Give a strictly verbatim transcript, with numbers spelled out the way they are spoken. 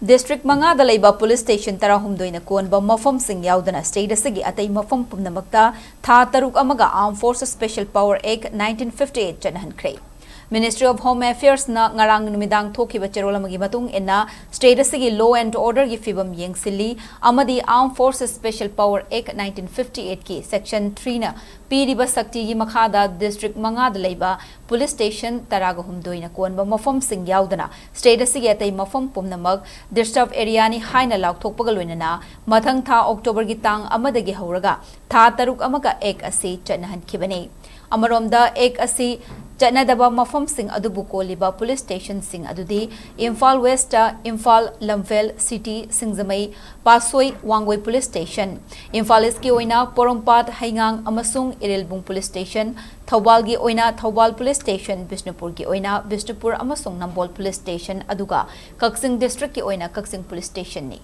District ꯃꯉꯥꯗ ꯂꯩꯕ police station ꯇꯔꯥꯍꯨꯝꯗꯣꯏꯅ ꯀꯣꯟꯕ ꯃꯐꯝꯁꯤꯡ ꯌꯥꯎꯗꯅ ꯁ꯭ꯇꯦꯠ ꯑꯁꯤꯒꯤ ꯑꯇꯩ ꯃꯐꯝ ꯄꯨꯝꯅꯃꯛꯇ ꯊꯥ ꯇꯔꯨꯛ ꯑꯃꯒ Armed Forces Special Power Act nineteen fifty eight ꯆꯠꯅꯍꯟꯈ꯭ꯔꯦ꯫ Ministry of Home Affairsꯅ ꯉꯔꯥꯡ ꯅꯨꯃꯤꯗꯥꯡ ꯊꯣꯛꯈꯤꯕ ꯆꯦꯔꯣꯜ ꯑꯃꯒꯤ ꯃꯇꯨꯡ ꯏꯟꯅ, ꯁ꯭ꯇꯦꯠ ꯑꯁꯤꯒꯤ law and orderꯒꯤ ꯐꯤꯕꯝ ꯌꯦꯡꯁꯤꯜꯂꯤ ꯑꯃꯗꯤ Armed Forces Special Power Act nineteen fifty eightꯀꯤ Section threeꯅ ꯄꯤꯔꯤꯕ ꯁꯛꯇꯤꯒꯤ ꯃꯈꯥꯗ ꯗꯤꯁꯇ꯭ꯔꯤꯛ ꯃꯉꯥꯗ ꯂꯩꯕ ꯄꯨꯂꯤꯁ ꯁ꯭ꯇꯦꯁꯟ ꯇꯔꯥꯒ ꯍꯨꯝꯗꯣꯏꯅ ꯀꯣꯟꯕ ꯃꯐꯝꯁꯤꯡ ꯌꯥꯎꯗꯅ ꯁ꯭ꯇꯦꯠ ꯑꯁꯤꯒꯤ ꯑꯇꯩ ꯃꯐꯝ ꯄꯨꯝꯅꯃꯛ ꯗꯤꯁꯇꯔꯕ ꯑꯦꯔꯤꯌꯥꯅꯤ ꯍꯥꯏꯅ ꯂꯥꯎꯊꯣꯛꯄꯒ ꯂꯣꯏꯅꯅ ꯃꯊꯪ ꯊꯥ ꯑꯣꯛꯇꯣꯕꯔꯒꯤ ꯇꯥꯡ ꯑꯃꯗꯒꯤ ꯍꯧꯔꯒ ꯊꯥ ꯇꯔꯨꯛ ꯑꯃꯒ ꯑꯦꯛ ꯑꯁꯤ ꯆꯠꯅꯍꯟꯈꯤꯕꯅꯤ꯫ ꯑꯃꯔꯣꯝꯗ, ꯑꯦꯛ ꯑꯁꯤ ꯆꯠꯅꯗꯕ ꯃꯐꯝꯁꯤꯡ ꯑꯗꯨꯕꯨ ꯀꯣꯜꯂꯤꯕ ꯄꯨꯂꯤꯁ ꯁ꯭ꯇꯦꯁꯟꯁꯤꯡ ꯑꯗꯨꯗꯤ ꯏꯝꯐꯥꯜ ꯋꯦꯁꯇ ꯏꯝꯐꯥꯜ, ꯂꯝꯐꯦꯜ, ꯁꯤꯇꯤ, ꯁꯤꯡꯖꯃꯩ, ꯄꯥꯠꯁꯣꯏ, ꯋꯥꯡꯒꯣꯏ ꯄꯨꯂꯤꯁ ꯁ꯭ꯇꯦꯁꯟ, ꯏꯝꯐꯥꯜ ꯏꯁꯀꯤ ꯑꯣꯏꯅ ꯄꯣꯔꯣꯝꯄꯥꯠ, ꯍꯩꯉꯥꯡ ꯑꯃꯁꯨꯡ ꯏꯔꯤꯜꯕꯨꯡ ꯄꯨꯂꯤꯁ ꯁ꯭ꯇꯦꯁꯟ, ꯊꯧꯕꯥꯜꯒꯤ ꯑꯣꯏꯅ ꯊꯧꯕꯥꯜ ꯄꯨꯂꯤꯁ ꯁ꯭ꯇꯦꯁꯟ, ꯕꯤꯁꯅꯨꯄꯨꯔꯒꯤ ꯑꯣꯏꯅ ꯕꯤꯁꯅꯨꯄꯨꯔ ꯑꯃꯁꯨꯡ ꯅꯝꯕꯣꯜ ꯄꯨꯂꯤꯁ ꯁ꯭ꯇꯦꯁꯟ, ꯑꯗꯨꯒ ꯀꯛꯆꯤꯡ ꯗꯤꯁꯇ꯭ꯔꯤꯛꯀꯤ ꯑꯣꯏꯅ ꯀꯛꯆꯤꯡ ꯄꯨꯂꯤꯁ ꯁ꯭ꯇꯦꯁꯟꯅꯤ꯫